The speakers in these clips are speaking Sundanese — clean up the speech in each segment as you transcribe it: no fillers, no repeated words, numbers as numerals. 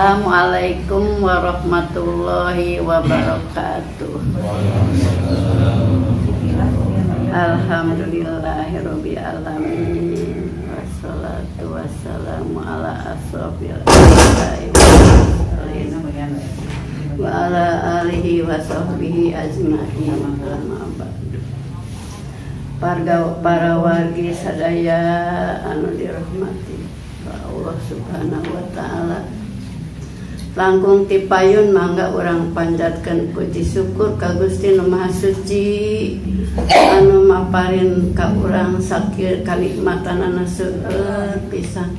Assalamualaikum warahmatullahi wabarakatuh. Alhamdulillahirabbil alamin. Wassalatu wassalamu ala asrofil anbiya'i wal mursalin wa ala alihi wa sahbihi ajma'in. Amma ba'du. Para wargi sadaya anu dirahmati Allah Subhanahu wa ta'ala. Langkung tipayun mangga urang panjatkeun puji syukur ka Gusti Nu Maha Suci anu maparin ka urang sakir kanikmatanana seueur pisan.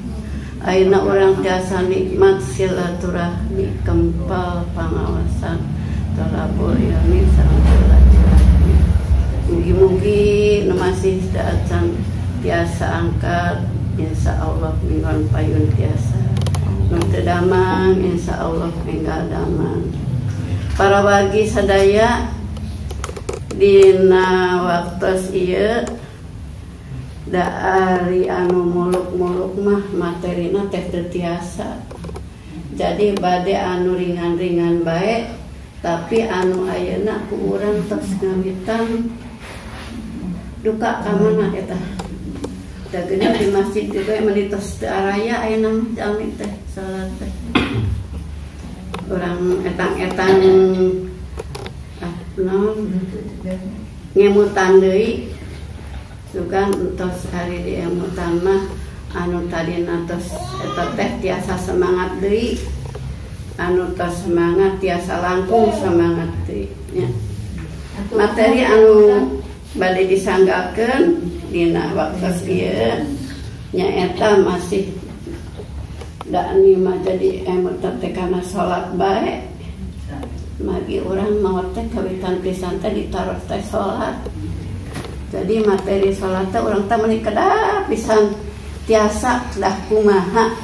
Ayeuna urang tiasa nikmat silaturahmi kempal pangawasan tolabul ilmi sareng silaturahmi. Mugi-mugi nu masih acan tiasa angkat insyaallah minggon payun tiasa. Nu teu damang insyaallah enggal damang. Para wargi sadaya dina waktos ieu da ari anu muluk-muluk mah materina teh teu tiasa. Jadi bade anu ringan-ringan bae, tapi anu ayeuna ku urang tos ngawitan duka ka mana eta. Da geuning di masjid juga meuni tos teu araya ayeuna mah jalmi teh salat teh. Urang etang-etang naon ngemutan deui sugan entos ari diemutan mah anu tadina tos eta teh tiasa semangat deui, anu tos semangat tiasa langkung semangat deui nya. Materi anu bade disanggakeun dina waktos ieu nyaeta masih dakni mah jadi emut teh kana salat bae. Magi urang maot teh kawitan pisan teh ditaros teh salat. Jadi materi salat teh urang teh meuni kedah pisan tiasa kedah kumaha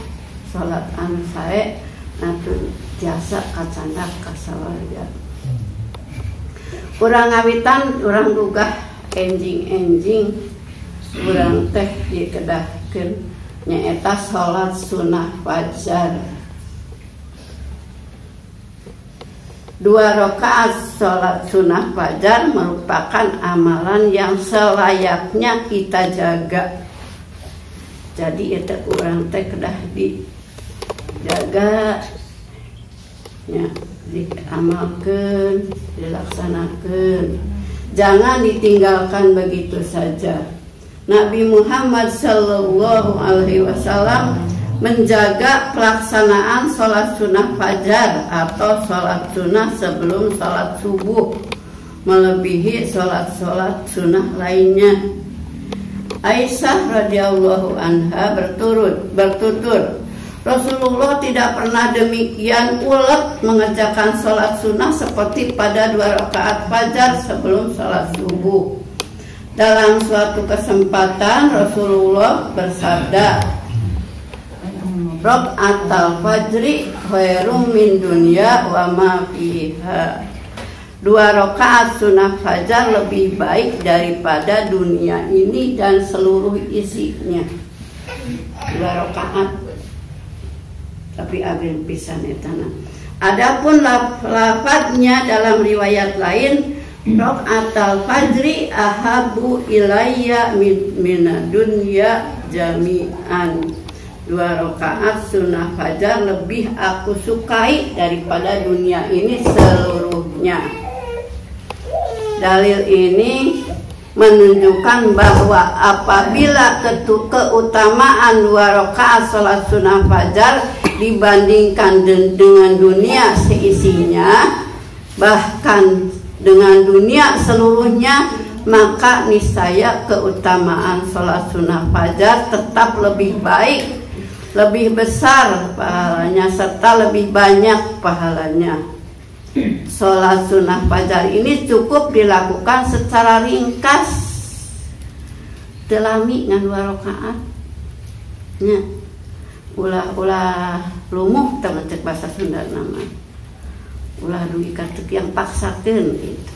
salat anu sae atuh tiasa kacandak ka sawarga. Urang ngawitan urang gugah enjing-enjing urang teh dikedahkeun nyaeta salat sunah fajar. 2 rakaat salat sunah fajar merupakan amalan yang selayaknya kita jaga. Jadi eta urang teh kedah dijaga nya, diamalkeun, dilaksanakeun. Jangan ditinggalkan begitu saja. Nabi Muhammad Shallallahu Alaihi Wasallam menjaga pelaksanaan sholat sunnah fajar atau sholat sunnah sebelum sholat subuh melebihi sholat-sholat sunnah lainnya. Aisyah radhiyallahu anha bertutur, Rasulullah tidak pernah demikian ulet mengerjakan sholat sunnah seperti pada 2 rakaat fajar sebelum sholat subuh. Dalam suatu kesempatan Rasulullah bersabda, Rok'atal fajri khairum min dunya wa ma fiha. 2 rakaat sunnah fajar lebih baik daripada dunia ini dan seluruh isinya. 2 rakaat. Tapi ageng pisan etana. Adapun lafadznya dalam riwayat lain, rok'atal fajri ahabu ilayya min dunya jami'an. 2 rakaat sunnah fajar lebih aku sukai daripada dunia ini seluruhnya. Dalil ini menunjukkan bahwa apabila keutamaan 2 rakaat salat sunnah fajar dibandingkan dengan dunia seisinya, bahkan dengan dunia seluruhnya, maka niscaya keutamaan salat sunnah fajar tetap lebih baik, lebih besar pahalanya, serta lebih banyak pahalanya. Sholat sunnah fajar ini cukup dilakukan secara ringkas, telami ngan 2 rakaat nya, ulah-ulah lumuh teh cek bahasa Sunda nama, ulah dugi ka yang paksakeun gitu.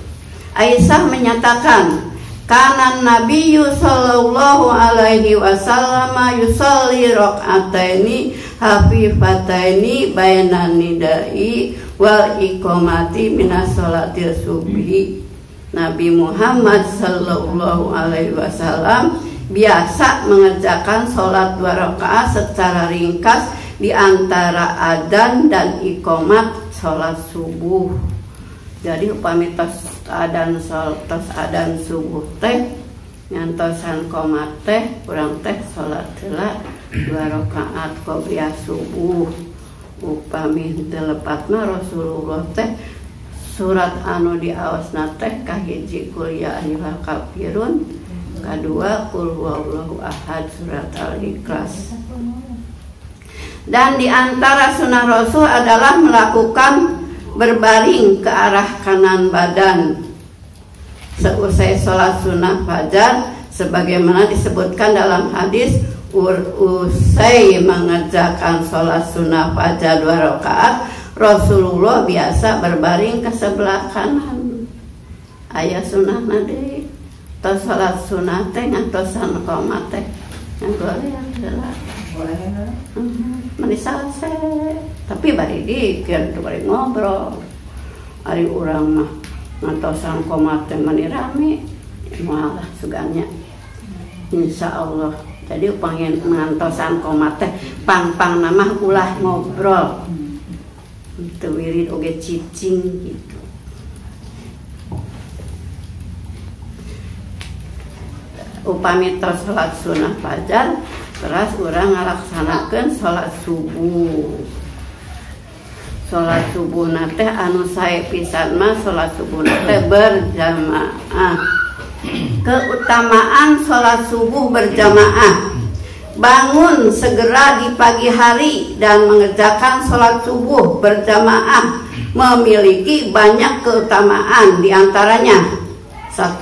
Aisyah menyatakan, kana Nabi sallallahu alaihi wasallam yusalli rakaataini hafifataini bainan nidai wal iqamati minas sholatil subhi. Nabi Muhammad sallallahu alaihi wasallam biasa mengerjakan sholat 2 rakaat secara ringkas di antara adzan dan iqamat sholat subuh. Jadi upami tos adan tos adan subuh teh ngantosan qomat teh urang teh sholat heula 2 rakaat qobliyah subuh. Upami teu lepat mah Rasulullah teh surat anu diaosna teh kahiji qul ya ayyuhal kafirun, kadua qul huwallahu ahad, surat Al-Ikhlas. Dan di antara sunnah Rasul adalah melakukan berbaring ke arah kanan badan seusai sholat sunnah fajar, sebagaimana disebutkan dalam hadis usai mengerjakan sholat sunnah fajar 2 rakaat, Rasulullah biasa berbaring ke sebelah kanan. Aya sunnah deui tos sholat sunnah teh ngantosan qomat teh ngagoleang heula. Meni salse tapi bari dikir teu bari ngobrol. Ari urang mah ngantosan qomat teh meni rame moal lah sugannya. Insyaallah. Jadi upangin ngantosan qomat teh pang-pang mah ulah ngobrol. Teu wirid oge cicing gitu. Upami tos salat sunah fajar terus urang ngalaksanakeun salat subuh. Salat subuh na teh anu sae pisan mah salat subuh na teh berjamaah. Keutamaan salat subuh berjamaah. Bangun segera di pagi hari dan mengerjakan salat subuh berjamaah memiliki banyak keutamaan, di antaranya 1.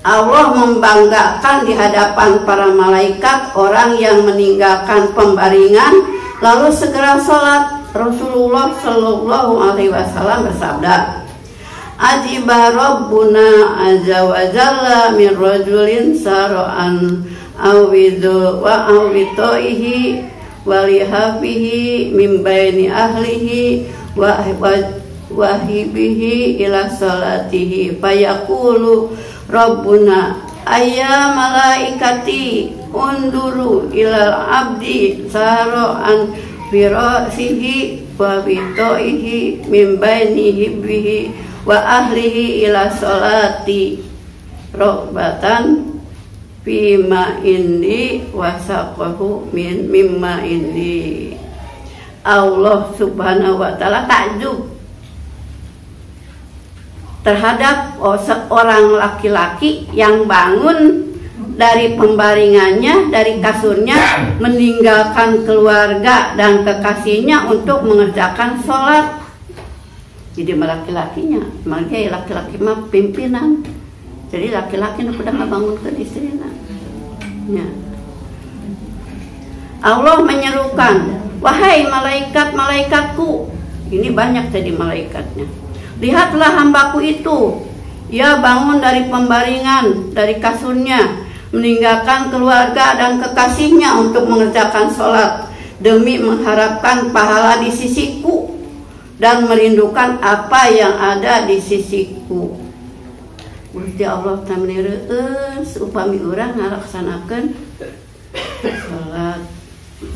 Allah membanggakan di hadapan para malaikat orang yang meninggalkan pembaringan lalu segera sholat. Rasulullah Shallallahu Alaihi Wasallam bersabda, Ajiba Rabbuna azza wa jalla min rajulin saro'an awidu wa awitoihi walihafihi min baini ahlihi wa wahibihi ila salatihi fayaqulu Rabbuna ayya malaikati unduru ilal abdi saro'an firasihi wa witoihi min baini hibbihi wa ahlihi ila salati robbatan fima indi wasaqahu min mimma indi. Allah subhanahu wa ta'ala takjub terhadap seorang laki-laki yang bangun dari pembaringannya, dari kasurnya, meninggalkan keluarga dan kekasihnya untuk mengerjakan sholat. Jadi laki-lakinya, makanya laki-laki mah pimpinan. Jadi laki-laki nu kudu ngabangunkeun istrina. Ya. Allah menyerukan, wahai malaikat-malaikatku. Ini banyak jadi malaikatnya. Lihatlah hambaku itu, ia bangun dari pembaringan, dari kasurnya, meninggalkan keluarga dan kekasihnya untuk mengerjakan sholat demi mengharapkan pahala di sisiku dan merindukan apa yang ada di sisiku. Gusti Allah teh meuni reueus upami urang ngalaksanakeun sholat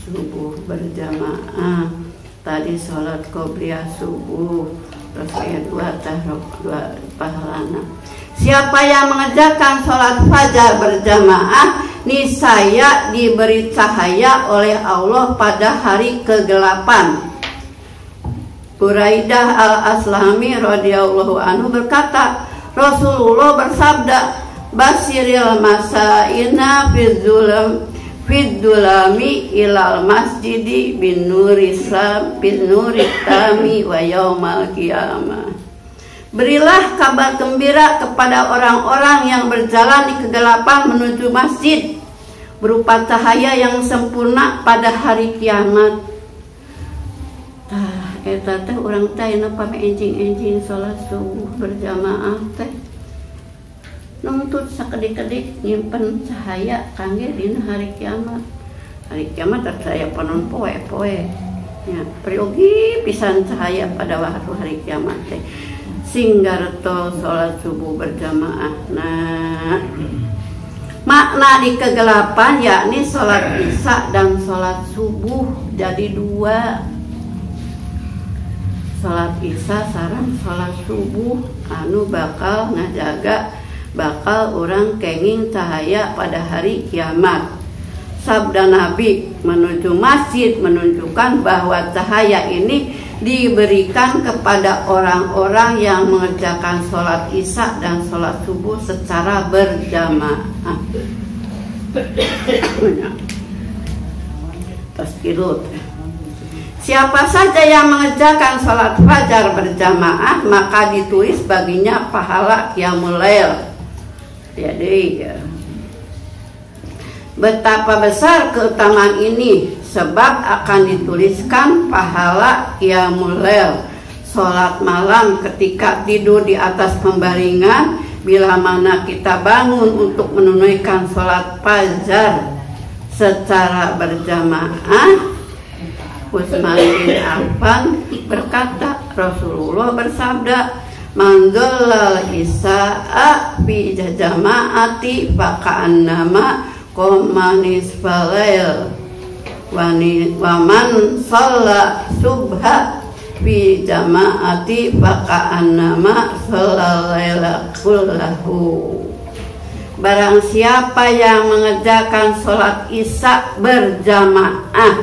subuh berjamaah. Tadi sholat qobliyah subuh terus aya dua tahrok dua pahalana. Siapa yang mengerjakan sholat fajar berjamaah, niscaya diberi cahaya oleh Allah pada hari kegelapan. Buraidah al-Aslami radhiyallahu anhu berkata, Rasulullah bersabda, basiril masaina fid dzulami ilal masjidi bin nuri tami wa yaumal qiyamah. Berilah kabar gembira kepada orang-orang yang berjalan di kegelapan menuju masjid berupa cahaya yang sempurna pada hari kiamat. Tah eta teh urang teh ayeuna pame enjing-enjing salat subuh berjamaah teh nungtut sakedik-kedik nyimpen cahaya kangge dina hari kiamat. Hari kiamat cahaya panon poe-poe ya, peryogi pisan cahaya pada waktu hari kiamat teh. Sing garetol sholat subuh berjamaah. Nah, makna di kegelapan yakni sholat isya dan sholat subuh jadi dua. Sholat isya sareng sholat subuh anu bakal ngajaga bakal orang kenging cahaya pada hari kiamat. Sabda Nabi menuju masjid menunjukkan bahwa cahaya ini diberikan kepada orang-orang yang mengerjakan sholat isya dan sholat subuh secara berjamaah. Siapa saja yang mengerjakan sholat fajar berjamaah maka ditulis baginya pahala qiyamul lail. Jadi ya. Betapa besar keutamaan ini, sebab akan dituliskan pahala qiyamul lail, sholat malam ketika tidur di atas pembaringan, bila mana kita bangun untuk menunaikan sholat fajar secara berjamaah. Utsman bin Affan berkata, Rasulullah bersabda, man dhallal isya'a fi jama'ati faka'annama qamanis falail wa man shalla subha fi jama'ati faka'annama shallal laila kullahu. Barang siapa yang mengerjakan sholat isya berjamaah,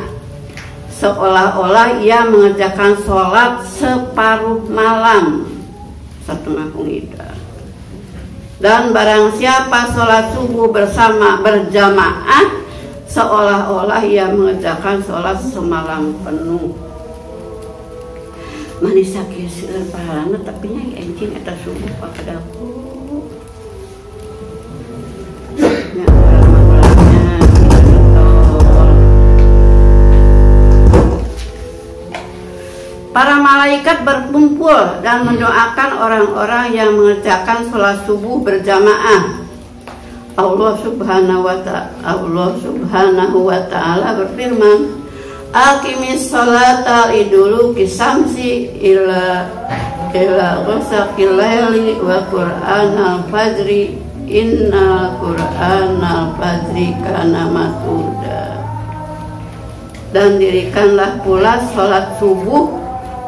seolah-olah ia mengerjakan sholat separuh malam, setengah pengidah. Dan barang siapa sholat subuh bersama berjamaah, seolah-olah ia mengerjakan sholat semalam penuh. Manis sakit seueur pahalana tapi nya enjing eta subuh padaku. Nya para malaikat berkumpul dan mendoakan orang-orang yang mengerjakan sholat subuh berjamaah. Allah Subhanahu wa ta'ala berfirman, aqimis sholata liduluki syamsi ila ghasaqil laili wa qur'anal fajri innal qur'anal fajri kana masuda. Dan dirikanlah pula sholat subuh.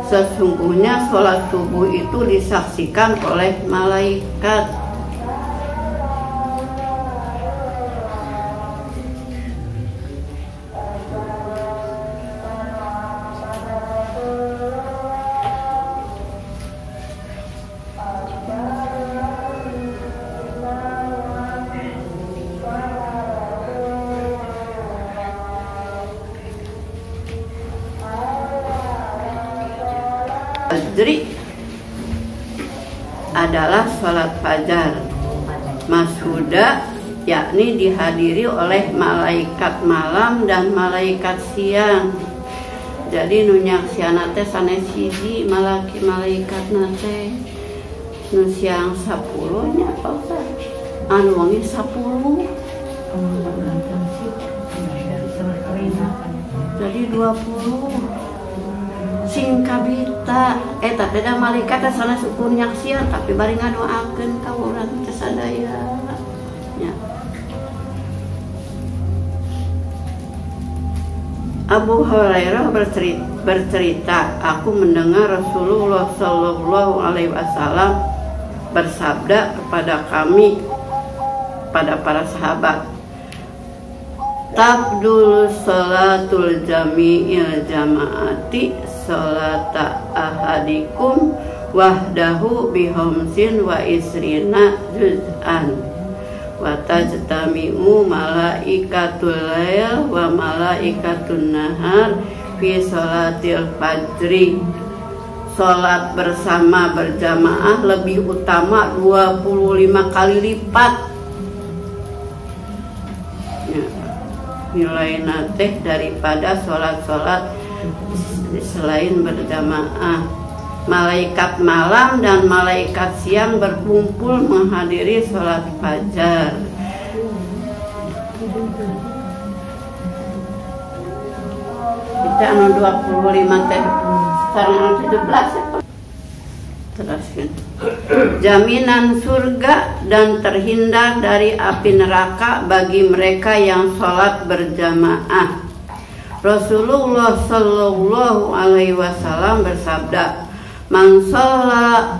Sesungguhnya sholat subuh itu disaksikan oleh malaikat. Fajri adalah sholat fajar mashuda, yakni dihadiri oleh malaikat malam dan malaikat siang. Jadi nu nyaksiana teh sanes hiji malaikat teh nu siang 10 nya Pak Ustaz, anu wengi 10, jadi 20. Sing kabita eta teh da malaikat teh sanes ukur nyaksian tapi bari ngadoakeun ka urang teh sadaya nya. Abu Hurairah bercerita, aku mendengar Rasulullah Shallallahu Alaihi Wasallam bersabda kepada kami, pada para sahabat, tafdulu sholatul jami'il jama'ati sholata ahadikum wahdahu bihomsin wa isrina juz'an wa tajtami'u malaikatul lail wa malaikatun nahar fi sholatil fajri. Sholat bersama berjamaah lebih utama 25 kali lipat ya, nilai nateh daripada sholat-sholat selain berjamaah. Malaikat malam dan malaikat siang berkumpul menghadiri sholat fajar. teh anu 25 teh sareng anu 17 teraskeun. Jaminan surga dan terhindar dari api neraka bagi mereka yang sholat berjamaah. Rasulullah Shallallahu Alaihi Wasallam bersabda, man shollal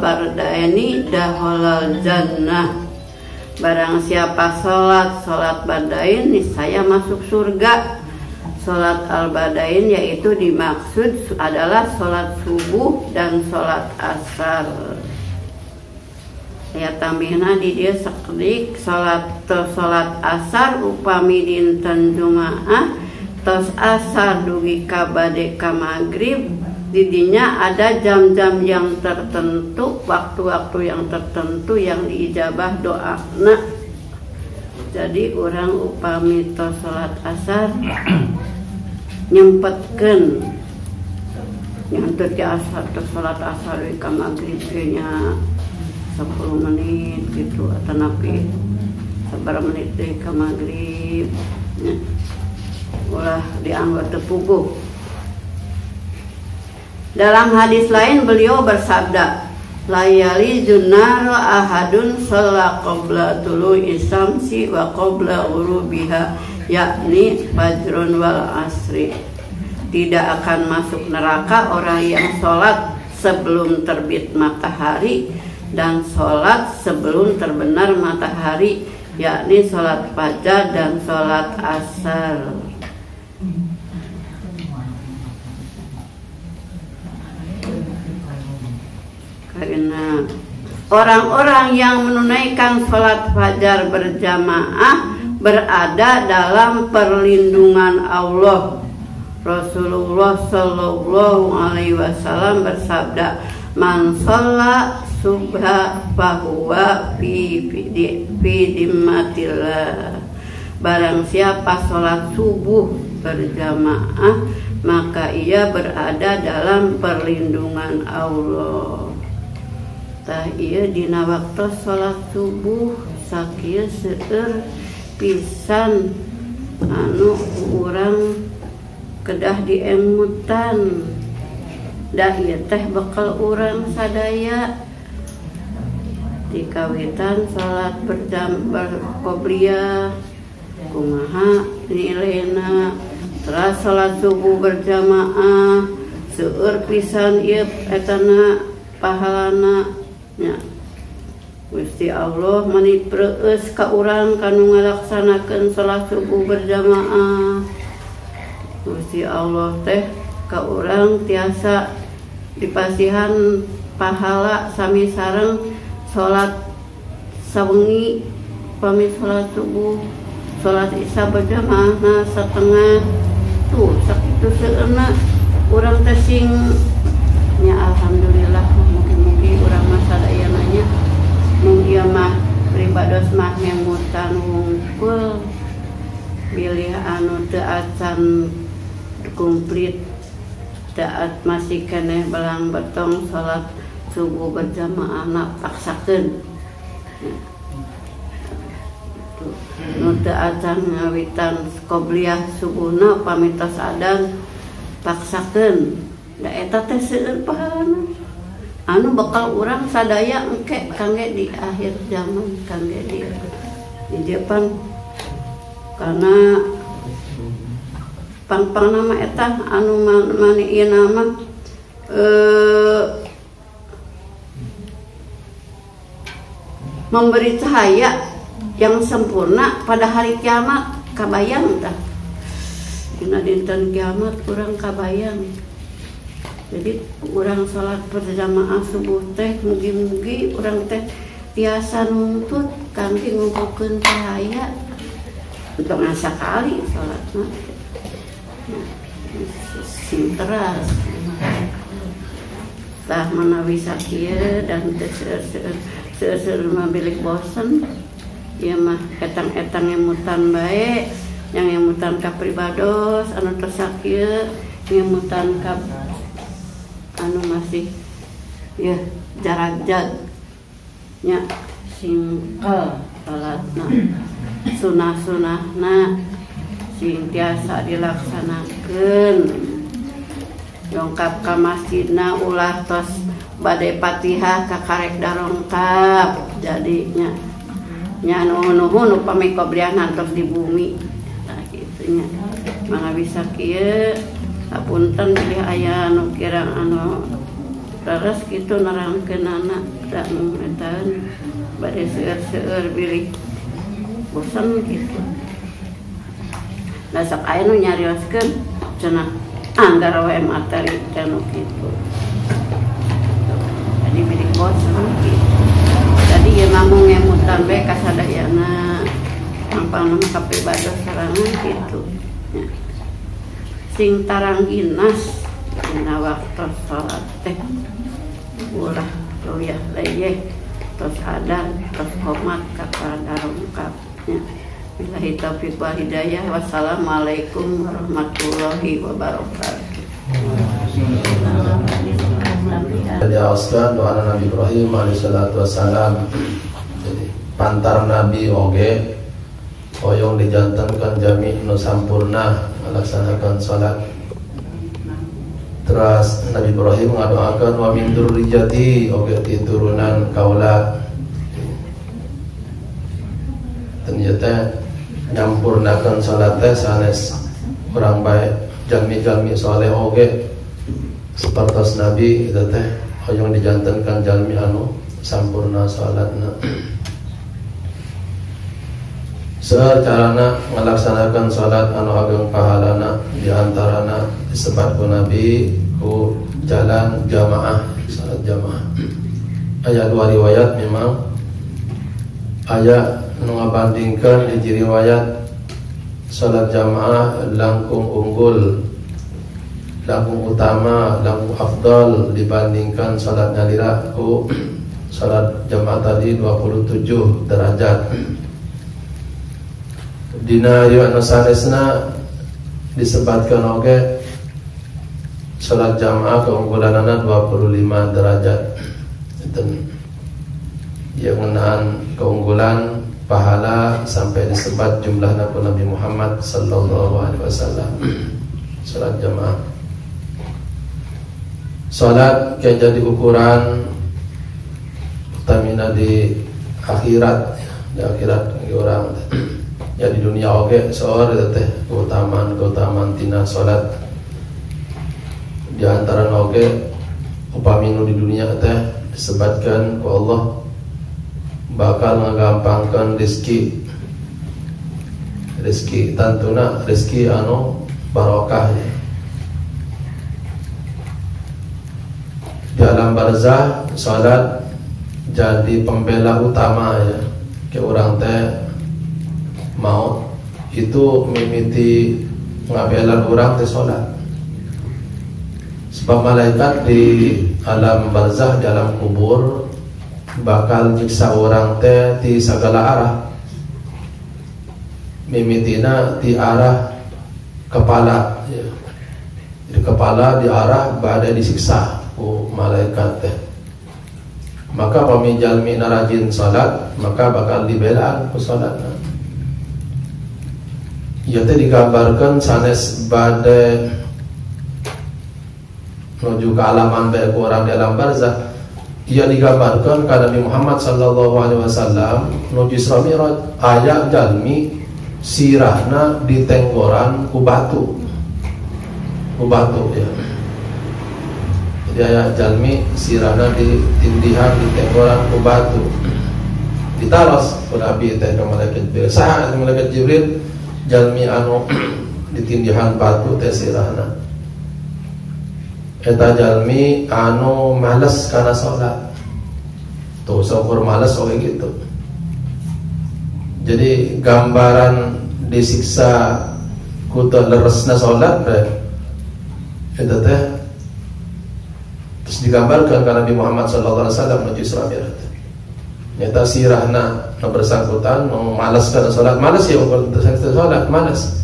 bardaini daholal jannah. Barang siapa sholat bardain, niscaya masuk surga. Sholat al-badain yaitu dimaksud adalah sholat subuh dan sholat asar. Ya tambihna di dia sekedik sholat asar upami dinten Jumaah tos asar dugi ka bade ka magrib. Didinya ada jam-jam yang tertentu, waktu-waktu yang tertentu yang diijabah doana. Jadi orang upami tos sholat asar nyempetkeun nyantut ke asar tos sholat asar ka magrib nya 10 menit gitu atau napi sabaraha menit deui ka magrib nya. Ulah dianggap teu puguh. Dalam hadis lain beliau bersabda, la yalijun nara ahadun shalla qabla tulu'i syamsi wa qabla ghurubiha, yakni fajrun wal asri. Tidak akan masuk neraka orang yang sholat sebelum terbit matahari dan sholat sebelum terbenam matahari, yakni sholat fajar dan sholat asar. Karena orang-orang yang menunaikan sholat fajar berjamaah berada dalam perlindungan Allah. Rasulullah Shallallahu Alaihi Wasallam bersabda, man sholla subha fahuwa fi dhimmatillah. Barang siapa sholat subuh berjamaah, maka ia berada dalam perlindungan Allah. Tah ieu dina waktu sholat subuh sakieu seueur pisan anu urang kedah diemutan. Dah ieu teh bekal urang sadaya dikawitan salat berqobliyah kumaha nilaina, teras salat subuh berjamaah seueur pisan ieu etana pahalana nya. Gusti Allah mani preueus ka urang kanu ngalaksanakeun salat subuh berjamaah. Gusti Allah teh ka urang tiasa dipasihan pahala sami sareng salat sawengi pami salat subuh, salat isya berjamaah setengah tuh sakitu seueurna urang teh sing nya. Alhamdulillah mugi-mugi urang mah sadayana nya nu ieu mah pribados mah ngemutan wungkul bilih anu teu acan komplit taat masih keneh belang betong salat subuh berjamaah na paksakeun. Nu teu acan ngawitan qobliyah subuhna pamitos adan paksakeun. Da eta teh seueur pahalana anu bakal urang sadaya engke kangge di akhir zaman, kangge di depan, karena pang-pang nama eta anu mani ieu nama memberi cahaya yang sempurna pada hari kiamat. Kabayang tah dina dinten kiamat urang kabayang. Jadi urang salat berjamaah subuh teh mugi-mugi urang teh tiasa nuntut kangge ngumpulkeun cahaya untuk ngasa kali salatna. Sing teras tah manawi sakieu dan teu seueur-seueur mah bilik bosen ieu mah etang-etang ngemutan bae, yang ngemutan ka pribados anu tos sakieu, ngemutan ka anu masih ya jarak-jag nya singkel salatna, sunah-sunahna Sing tiasa dilaksanakeun. Dongkap ka masjidna ulah tos bade Fatihah kakarek darongkap jadinya. Nya nuhun upami qobliyahna tos di bumi. Tah kitu nya. Mangga bisa kieu hapunten bilih aya anu kirang anu leres kitu nerangkeunana da eta bade seueur-seueur bilih bosen kitu. Da sok aya nu nyarioskeun cenah anggar we materi teh nu kitu. Jadi bilih bosen kitu. Jadi ieu mah ngemutan we ka sadayana ampang mah kapribados sorangan kitu. Sing tarangginas dina waktu salat teh ulah luyah leyeh tos adan tos qomat kapardarungkap nya. Billahi taufiq wal hidayah. Wassalamualaikum warahmatullahi wabarakatuh. Diawaskan doa Nabi Ibrahim alaihissalatu wassalam. Jadi pantar Nabi oge hoyong dijantankan jami nu sampurna melaksanakan salat. Terus Nabi Ibrahim ngadoakan wa min dzurriyyati oge ti turunan kaula. Ternyata nyampurnakan salat teh sanes urang bae jalmi-jalmi soleh oge sapertos Nabi eta teh hoyong dijantenkan jalmi anu sampurna salatna. Secarana ngalaksanakan salat anu ageng pahalana diantarana disebat ku Nabi ku jalan jamaah, salat jamaah. Aya dua riwayat memang aya nu ngabandingkeun hiji riwayat salat jamaah langkung unggul, langkung utama, langkung afdal dibandingkan salat nyalira ku salat jamaah tadi 27 derajat. Dina riwayat sanesna disebatkan oge salat jamaah keunggulanana 25 derajat. Itu yang ngeunaan keunggulan pahala sampai disebat jumlahna ku Nabi Muhammad sallallahu alaihi wasallam. Salat jamaah. Salat kayak jadi ukuran utamina di akhirat, di akhirat orang. Ya di dunia oge soal eta teh keutamaan-keutamaan tina salat. Di antara oge upami nu di dunia teh disebatkan ku Allah bakal ngagampangkeun rezeki. Rezeki tantuna rezeki anu barokah ya. Di alam barzah salat jadi pembela utama ya. Ke urang teh mau itu mimiti ngabelan urang teh salat. Sebab malaikat di alam barzah, di alam kubur bakal nyiksa orang teh di segala arah. Mimitina di arah kepala ya. Di kepala di arah badai disiksa ku malaikat teh. Maka pami jalmi narajin salat maka bakal dibelaan ku salatna. Ieu teh digambarkan sanes badai menuju ke alaman bae ku orang di alam barzah. Ia digambarkan ka Nabi Muhammad sallallahu alaihi wasallam nuju Isra Mi'raj aya jalmi sirahna ditenggoran ku batu. Ku batu ya. Jadi aya jalmi sirahna ditindihan ditenggoran ku batu. Ditaros ku Nabi teh ka malaikat Jibril. Saha malaikat Jibril? Jalmi anu ditindihan batu teh sirahna. Eta jalmi anu males kana salat. Tuh saukur males oge gitu. Jadi gambaran disiksa ku teu leresna salat teh eta teh terus digambarkan ka Nabi Muhammad sallallahu alaihi wasallam menuju Isra Mi'raj. Nyata sirahna nu bersangkutan nu males kana salat, males ya ukur salat, males.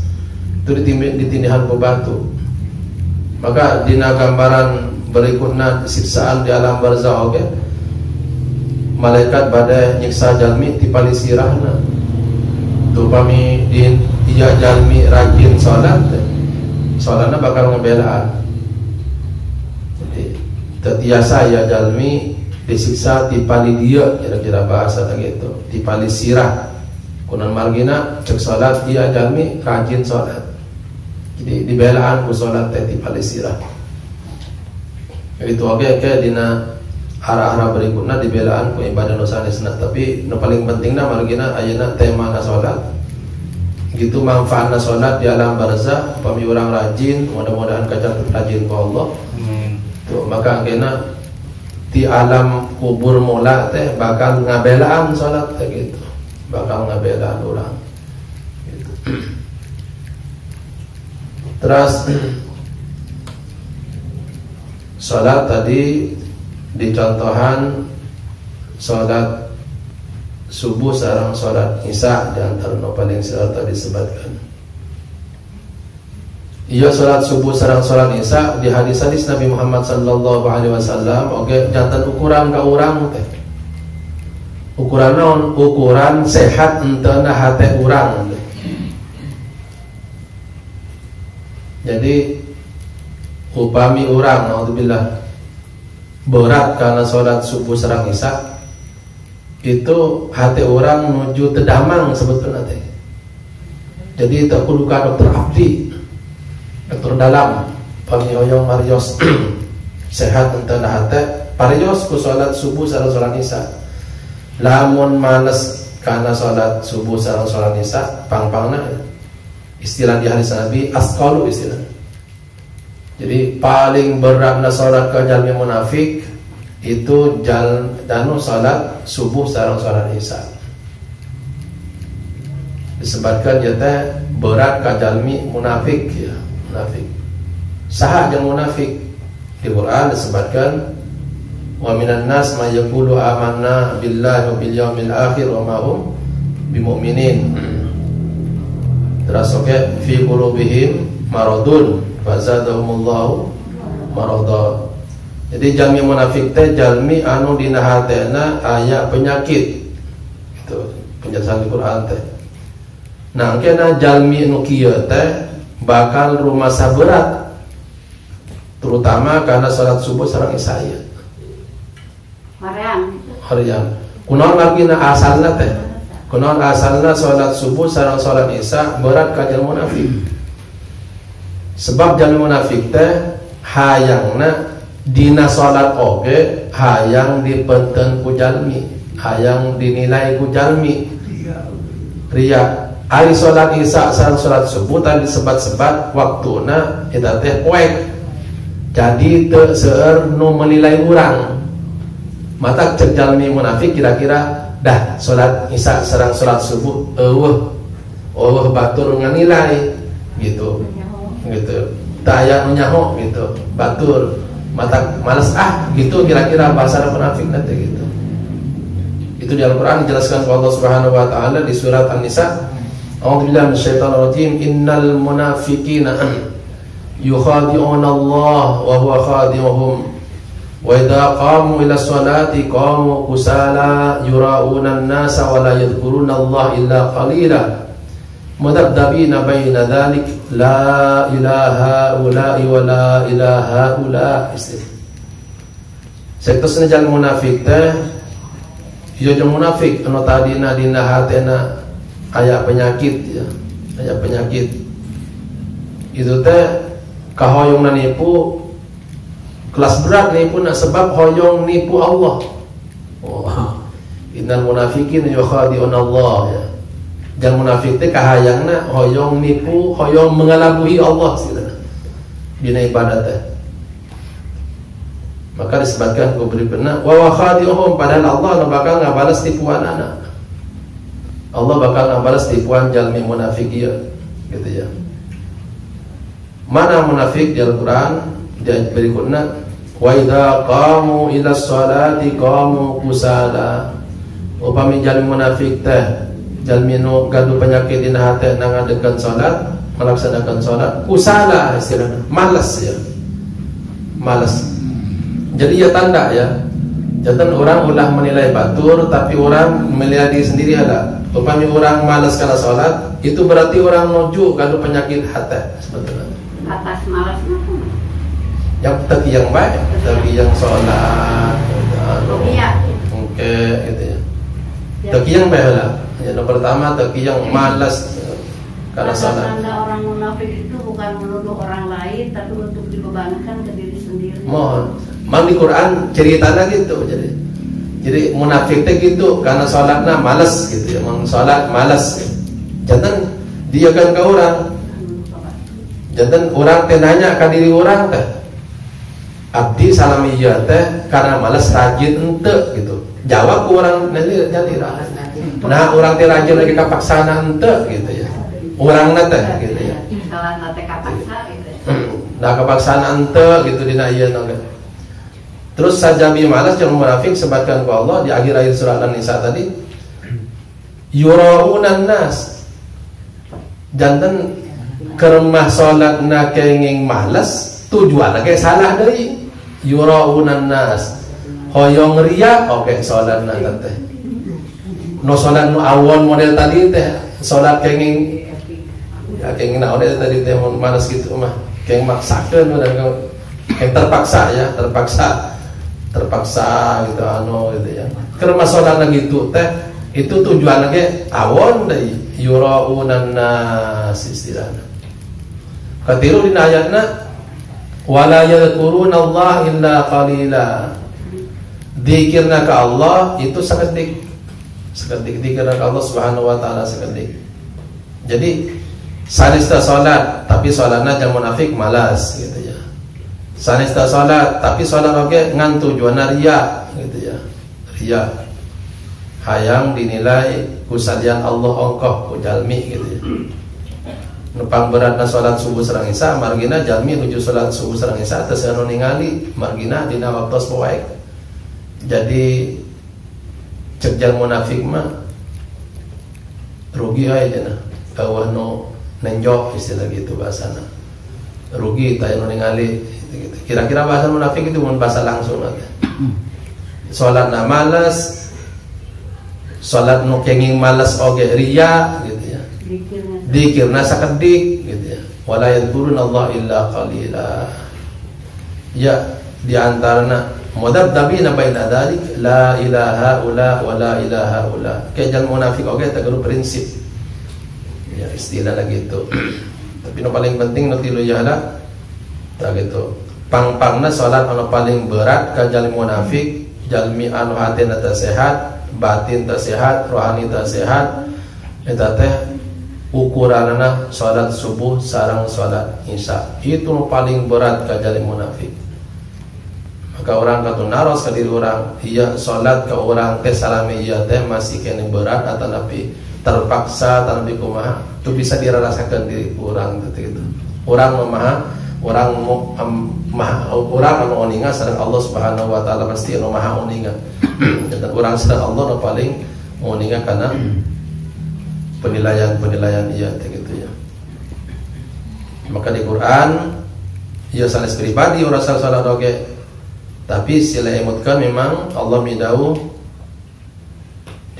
Itu ditindihan ku batu. Maka dina gambaran berikutnya siksaan di alam barzah oge malaikat badai nyiksa jalmi ti pali sirahna. Tuh pami di ieu jalmi rajin salat salatna bakal ngebelaan. Jadi teu tiasa ieu jalmi disiksa ti pali dieu kira-kira bahasa gitu, ti pali sirah. Kunan margina cek salat ieu jalmi rajin salat. Jadi dibelaan ku salat teh ti pali sirah. Itu oge ke dina arah-arah berikutna dibelaan ku ibadah nu sanesna, tapi nu paling pentingna margina ayeuna tema na salat. Gitu manfaatna salat di alam barzah upami urang rajin, mudah-mudahan kacatet rajin ku Allah. Amin. Tuh maka engkena di alam kubur mula teh bakal ngabelaan salat teh gitu. Bakal ngabelaan urang. Gitu. Terus salat tadi dicontohan salat subuh sareng salat isya di antara nu paling seueur tadi disebutkan. Iya salat subuh sareng salat isya di hadis-hadis Nabi Muhammad sallallahu alaihi wasallam oge jantan ukuran ka urang teh. Ukuran naon? Ukuran sehat henteu hate urang teh. Jadi upami urang naudzubillah berat karena salat subuh sareng isya itu hati orang menuju tedamang sebetulnya teh. Jadi tak kudu ka dokter abdi, dokter dalam, pami hoyong marios sehat henteu hate, parios ku salat subuh sareng salat isya. Lamun males karena salat subuh sareng salat isya, pang-pangna istilah di hadis Nabi asqalu istilah. Jadi paling beratna salat ka jalmi munafik itu danu salat subuh sareng salat isya. Disebutkan ieu teh berat ka jalmi munafik ya, munafik. Saha jeung munafik? Di Quran disebutkan wa minan nas may yaqulu amanna billahi wa bil yaumil akhir wa ma hum bimumin. Terus oke fi qulubihim maradun fazadahumullahu marada. Jadi jalmi munafik teh jalmi anu dina hatena aya penyakit. Itu penjelasan di Quran teh. Nah, engkena jalmi nu kieu teh bakal rumasa berat. Terutama karena salat subuh sareng isya ieu. Hoream. Hoream. Kunaon margina asalna teh? Kunaon asalna salat subuh sareng salat isya berat ka jalmi munafik. Sebab jalmi munafik teh hayangna dina salat oge hayang dipenten ku jalmi, hayang dinilai ku jalmi. Ria. Ari salat isya sareng salat subuh tadi disebat-sebat waktuna eta teh poek. Jadi teu seueur nu menilai urang. Mata cek jalmi munafik kira-kira dah salat isya sareng salat subuh eueuh eueuh batur nganilai gitu. Gitu. Teu aya nu nyaho gitu. Batur mata malas ah gitu kira-kira bahasa munafik nanti gitu. Itu di Al-Qur'an dijelaskan oleh Allah Subhanahu wa taala di surat An-Nisa. A'udzubillahi minasyaitonir rajim. Innal munafiqina yukhadi'una Allah wa huwa khadi'uhum. Wa idza qamu ila sholati qamu kusala yura'una an-nasa wa la yadhkuruna Allah illa qalila. Mudabdabina baina dzalik la ilaha ula'i wa la ilaha ula. Saktosna jalmi munafik teh ieu jeung munafik anu tadina dina hatena aya penyakit ya, aya penyakit. Itu teh kahoyongna nipu kelas berat nipu na sebab hoyong nipu Allah. Oh. Innal munafiqina yukhadi'una Allah ya. Jangan munafik teh kahayangna hoyong nipu, hoyong mengelabuhi Allah istilahna dina ibadah teh. Maka disebutkan ku berikutna wa khadi'uhum, padahal Allah bakal ngabalas tipuan anak. Allah bakal ngabalas tipuan jalmi munafik ieu gitu ya. Mana munafik di Al-Qur'an di ayat berikutna wa idza qamu ila sholati qamu kusala. Upami jalmi munafik teh jalmi nu gaduh penyakit dina hate ngadegkeun salat, melaksanakan salat kusala istilahna, malas ya. Malas. Jadi ya tanda ya. Jangan orang ulah menilai batur tapi orang menilai diri sendiri ada. Upami orang malas kana salat, itu berarti orang nuju kana penyakit hati sebetulnya. Atas malasnya apa? Yang teki yang baik, teki yang salat, anu. Iya. Oke, gitu ya. Teki yang baik lah. Yang pertama teki yang malas karena salat. Tanda orang munafik itu bukan menuduh orang lain, tapi untuk dibebankan ke diri sendiri. Mohon, mang di Quran ceritanya gitu, jadi munafik teh gitu karena salatna malas gitu ya, mang salat malas. Jantan dia kan ke orang, jantan orang teh nanya ke diri orang teh, abdi salam iya teh karena malas rajin ente gitu. Jawab ke orang nyalira. Nah orang teh rajin lagi kapaksana ente gitu ya. Orang nate gitu ya. Salah nate kapaksa gitu. Nah kapaksana ente gitu dina ieu teh. Terus sajami malas jeung munafik sebatkan ku Allah di akhir-akhir surah An-Nisa tadi yuraunan nas. Janten keremah salatna kenging malas tujuanna ge salah deui. Yuraunan nas. Hoyong riya oke salatna teh. No salat nu awon model tadi teh salat kenging ya kenging naon tadi teh mun malas gitu mah keng maksakeun dan keng terpaksa ya terpaksa gitu anu gitu ya keur masalahna gitu teh itu tujuanna ge awon deui yuraunan nas istilahna katilu dina ayatna wala yadhkurunallaha illa qalila dzikirna ka Allah itu sakedik sakedik dzikirna ka Allah Subhanahu wa taala sakedik. Jadi sanista salat tapi salatna jang munafik malas gitu ya. Sanista salat tapi salat oge ngan tujuanna riya gitu ya. Riya. Hayang dinilai ku salian Allah ongkoh ku jalmi gitu ya. Nu pangberatna salat subuh sareng isya margina jalmi nuju salat subuh sareng isya teu anu ningali margina dina waktos poek. Jadi cek jang munafik mah rugi aja cenah. Eueuh nu nenjok istilah gitu bahasana. Rugi tah anu ningali gitu. Kira-kira bahasa munafik itu mun bahasa langsung aja. Salatna malas, salat nu kenging malas oge riya gitu ya. Dikirna sakedik gitu ya. Wala yadhkurunallaha illa qalila. Ya di antarana mudabdabina baina dzalik la ilaha ula wa la ilaha ula. Kayak jalan munafik oge teh kudu prinsip. Ya istilah lagi itu. Tapi nu paling penting nu tilu jahala tah gitu. Pang-pangna salat anu paling berat ka jalmi munafik, jalmi anu hatena teu sehat, batin teu sehat, rohani teu sehat, eta teh ukuranna salat subuh sareng salat isya. Itu nu paling berat ka jalmi munafik. Maka orang katu naros ka diri urang, iya salat ka urang teh salami ieu teh masih keneh berat atanapi terpaksa atanapi kumaha, itu bisa dirasakan diri urang gitu. Urang mah urang maha urang anu oninga sareng Allah Subhanahu wa taala pasti anu maha oninga. Dan urang sareng Allah nu paling oninga karena penilaian-penilaian ieu teh gitu ya. Maka di Quran ieu sanes pribadi urang salah oge. Tapi sila emutkan memang Allah midau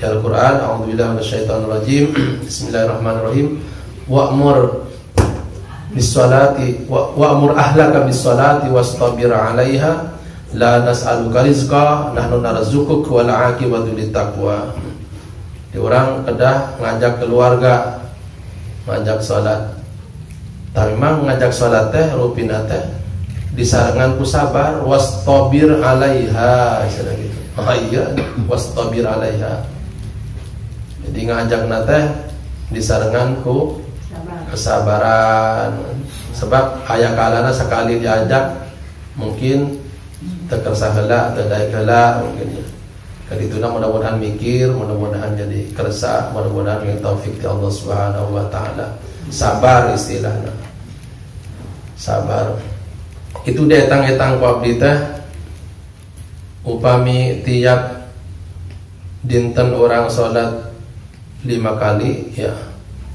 di Al-Quran. A'udzubillahi minasyaitonirrajim. Bismillahirrahmanirrahim. Wa'mur bis-salati wa'mur ahlaka bis-salati wastabir 'alaiha la nas'aluka rizqa nahnu narzuquk wal 'aqibatu littaqwa. Di orang kedah ngajak keluarga ngajak salat. Tapi memang ngajak salat teh rupina teh disarengan ku sabar wastabir 'alaiha istilah gitu. Ah iya wastabir 'alaiha. Jadi ngajakna teh disarengan ku kesabaran. Sebab aya kalana sekali diajak mungkin teu kersa heula, teu daek heula mungkin ya. Kadituna mudah-mudahan mikir, mudah-mudahan jadi kersa, mudah-mudahan dengan taufik ti Allah Subhanahu wa taala. Sabar istilahna. Sabar. Itu dietang-etang ku abdi teh upami tiap dinten orang salat 5 kali ya,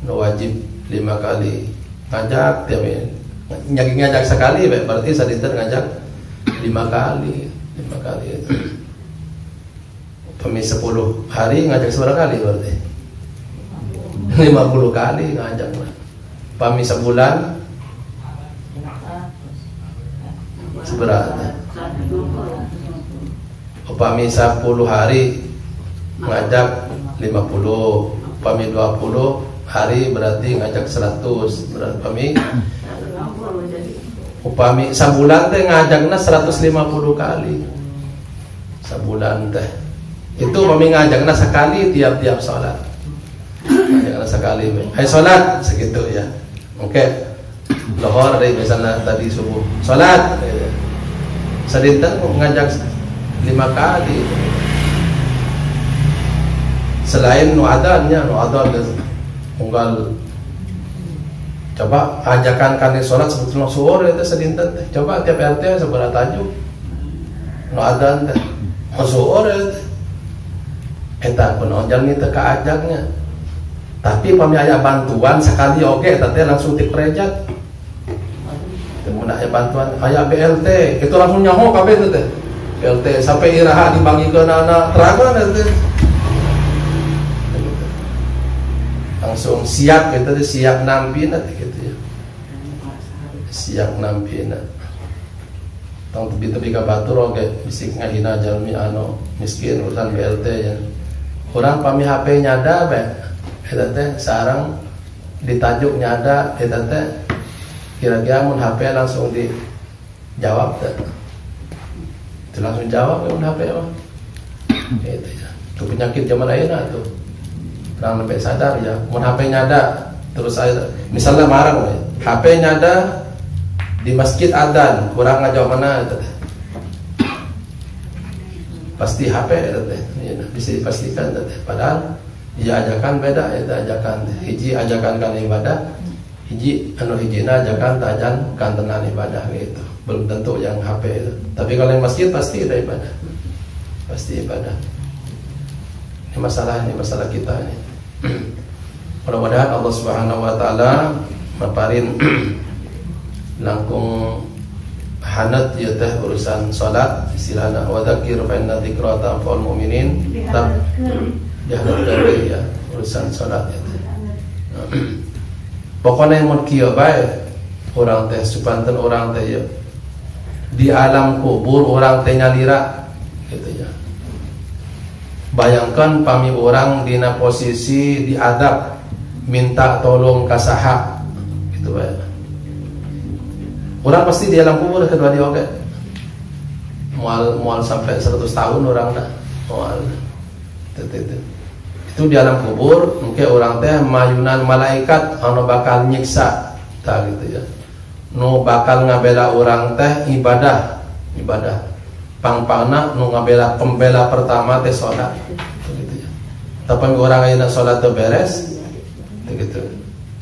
nu wajib 5 kali ngajak tiap ngajak sekali berarti sadinten ngajak 5 kali, 5 kali itu. Upami 10 hari ngajak seberapa kali berarti? 50 kali ngajak mah. Pami sebulan seberapa? Upami 10 hari ngajak 50, upami 20 hari berarti ngajak 100, berarti upami upami sebulan teh ngajakna 150 kali. Sebulan teh. Itu upami ngajakna sekali tiap-tiap sholat. Ngajakna sekali. Hai sholat segitu ya. Oke. Lohor dari misalnya tadi subuh sholat. Sadinten ngajak 5 kali. Selain nu adannya, nu adan unggal coba ajakan kami sholat sebetulnya suhur itu sedinten teh. Coba tiap RT seberapa tajuk nu adan teh suhur itu eta kunaon jalmi teu kaajaknya. Tapi pami aya bantuan sekali oge eta teh langsung diprejat. Mun aya bantuan aya BLT itu langsung nyaho kabeh itu teh. BLT sampai iraha dibangikeun anak terangan itu. Langsung siap gitu, siap nampina gitu ya. Siap nampina. Tong tebi-tebi ka batur oge bisik ngahina jalmi anu miskin urusan BLT ya. Urang pami HP nyada bae eta teh sareng ditajuk nyada eta teh kira-kira mun HP langsung dijawab teh. Itu langsung jawab mun HP mah. Gitu ya. Itu penyakit zaman ayeuna tuh. Orang lebih sadar ya, mun HP nyada terus saya misalnya marah ya, HP nyada di masjid adan kurang ngajawab mana itu teh. Pasti HP itu teh, ya, bisa dipastikan itu teh. Padahal dia ajakan beda ya, ajakan hiji ajakan kan ibadah, hiji anu hijina ajakan tajan kantenan ibadah gitu. Belum tentu yang HP itu. Tapi kalau yang masjid pasti ada ibadah. Pasti ibadah. Ini masalah kita ini. Mudah-mudahan Allah Subhanahu wa taala maparin langkung hanat ya teh urusan salat istilahna wa dzakir fa inna dzikra tanfa'ul mu'minin dihanatkeun ya urusan salat ya teh. Pokona mun kieu bae urang teh supanten urang teh ya di alam kubur urang teh nyalira gitu ya. Bayangkan pami orang dina posisi diadab minta tolong kasaha gitu bae. Orang pasti di alam kubur kedua dia oke. Mual sampai 100 tahun orang dah. Mual. Itu di alam kubur mungkin orang teh mayunan malaikat anu bakal nyiksa tah gitu ya. Nu bakal ngabela orang teh ibadah, ibadah. Pangpangna nu ngabela pembela pertama teh salat gitu ya. Tapi orang ayeuna salat teu beres gitu.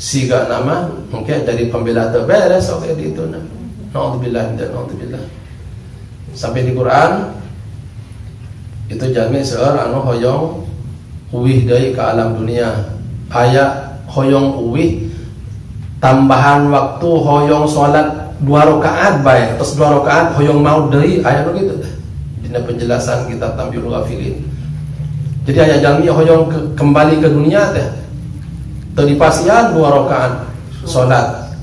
Siga nama mungkin jadi pembela teu beres oke di itu nah. Naudzubillah min naudzubillah. Sampai di Quran itu jalmi seueur anu hoyong uwih deui ka alam dunia. Aya hoyong uwih tambahan waktu hoyong salat 2 rakaat bae, terus 2 rakaat hoyong mau deui aya nu kitu teh. Dina penjelasan kitab Tanbihul Ghafilin. Jadi aya jalmi hoyong kembali ke dunia teh. Teu dipasihan 2 rakaat salat.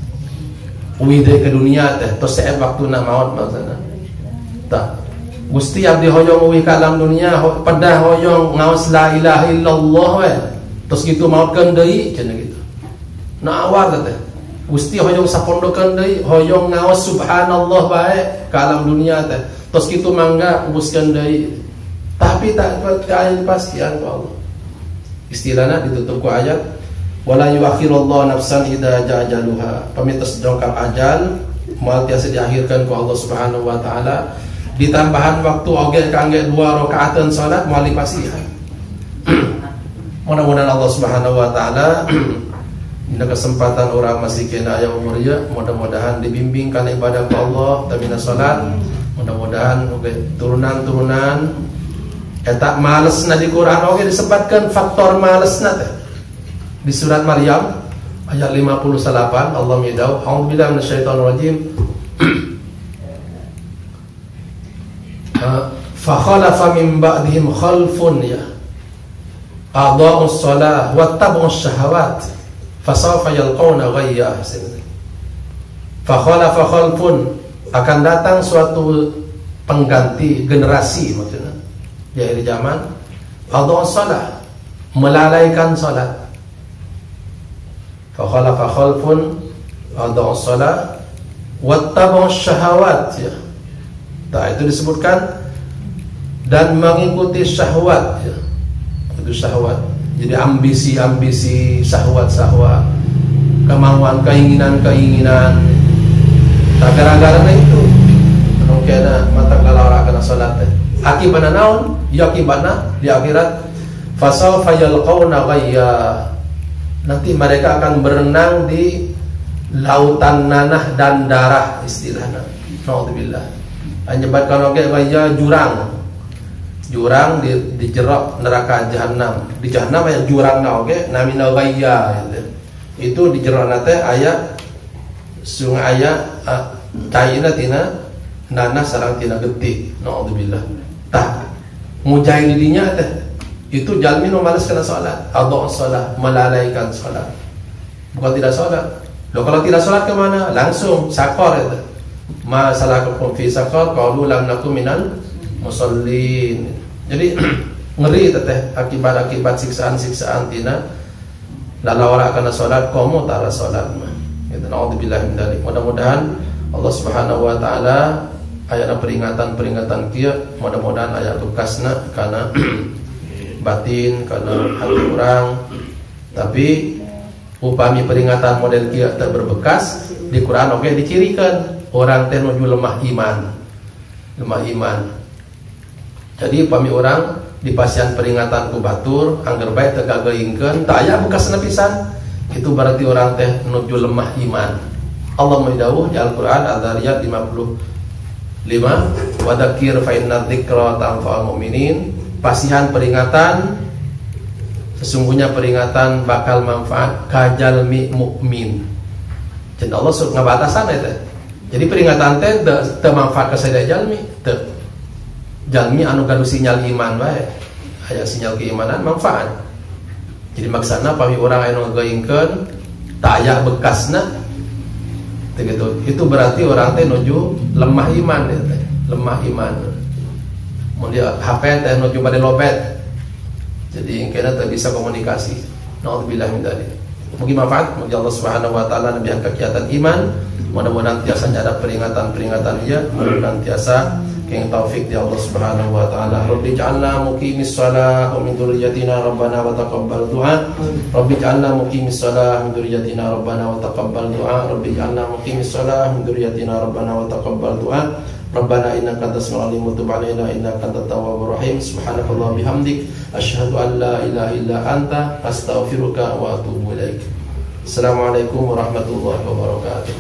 Uwih deui ke dunia teh, terus saat waktuna maot maksudna. Tah, Gusti abdi hoyong uwih ka alam dunia, pedah hoyong ngaos la ilaha illallah we. Terus kitu maotkeun deui cenah kitu. Nawar teh. Gusti hoyong sapondokeun deui, hoyong ngaos subhanallah bae ka alam dunia teh. Tos kitu mangga ubuskeun deui. Tapi tak aya dipastian ku Allah. Istilahna ditutup ku ayat wala yuakhirullahu nafsan idza jaa ajaluha. Pami tos dongkap ajal moal tiasa diakhirkan ku Allah Subhanahu wa taala. Ditambahan waktu oge kangge 2 rakaateun salat moal dipasihan. Mudah-mudahan Allah Subhanahu wa taala dina kesempatan orang masih kena aya umur ya, mudah-mudahan dibimbing kana ibadah ku Allah tamina salat. Mudah-mudahan oge turunan-turunan eta malesna di Quran oge disebutkan faktor malesna teh. Di surat Maryam ayat 58 Allah midau, a'udzubillahi minasyaitonir rajim. Fa khalafa min ba'dihim khalfun ya. Adha'us shalah wattaba'us syahawat fasawfa yalqawna ghayya. Fa khalafa khalfun, akan datang suatu pengganti generasi maksudnya di akhir zaman, adha'us shalah, melalaikan salat. Fa khalafa khalfun adha'us shalah wattaba'us syahawat ya. Nah, itu disebutkan dan mengikuti syahwat ya. Itu syahwat. Jadi ambisi-ambisi, syahwat-syahwat, kemauan, keinginan-keinginan. Nah, gara-gara itu anu kena mata kalawara kana salat teh. Akibatna naon? Ya akibatna di akhirat fasawfa yalqauna ghayya. Nanti mereka akan berenang di lautan nanah dan darah istilahna. Naudzubillah. Anyebatkan oge ghayya jurang. Jurang di jerok neraka jahanam. Di jahanam aya jurangna oge namina ghayya gitu. Itu di jerokna teh aya sungai aya caina tina nanah sareng tina getih. Naudzubillah. Tah mujahid dinya teh itu jalmi nu malas kana salat, adha salat, melalaikan salat. Bukan tidak salat. Loh kalau tidak salat kemana? Langsung sakor itu. Ma salakakum fi sakor qalu lam nakum minal musallin. Jadi ngeri teh akibat-akibat siksaan-siksaan tina lalawara kana salat komo tara salat mah. Gitu, naudzubillah min dzalik. Mudah-mudahan Allah Subhanahu wa taala ayana peringatan-peringatan kieu, mudah-mudahan aya bekasna kana batin, kana hati urang. Tapi upami peringatan model kieu teu berbekas di Quran oge dicirikan orang teh nuju lemah iman. Lemah iman. Jadi upami orang di pasian peringatan ku batur angger bae teu gageuingkeun, teu aya bekasna pisan, itu berarti orang teh menuju lemah iman. Allah mendawuh di Al-Qur'an Al-Dzariyat 55, wa dzakir fa inna dzikra tanfa'ul mu'minin. Pasihan peringatan, sesungguhnya peringatan bakal manfaat kajalmi mukmin. Jadi Allah suruh ngabatasan eta. Jadi peringatan teh teu manfaat ka sadaya jalmi, teu. Jalmi anu gaduh sinyal iman bae. Aya sinyal keimanan manfaat. Jadi maksana pami urang anu ngageuingkeun teu aya bekasna teu gitu. Itu berarti orang teh nuju lemah iman ya teh, lemah iman. Mun dia HP teh nuju bade lobet. Jadi engkena teu bisa komunikasi. Naudzubillah min dzalik. Mugi manfaat, mugi Allah Subhanahu wa taala nebihan kegiatan iman. Mudah-mudahan tiasa ada peringatan-peringatan ieu, mudah-mudahan tiasa keng taufik di Allah Subhanahu wa taala. Rabbi ij'alna muqimis shalah wa min dzurriyyatina rabbana wa taqabbal du'a. Rabbi ij'alna muqimis shalah min dzurriyyatina rabbana wa taqabbal du'a. Rabbi ij'alna muqimis shalah min dzurriyyatina rabbana wa taqabbal du'a. Rabbana innaka antas samiul alim wa tub alaina innaka antat tawwabur rahim. Subhanakallahumma bihamdik asyhadu an la ilaha illa anta astaghfiruka wa atubu ilaik. Assalamualaikum warahmatullahi wabarakatuh.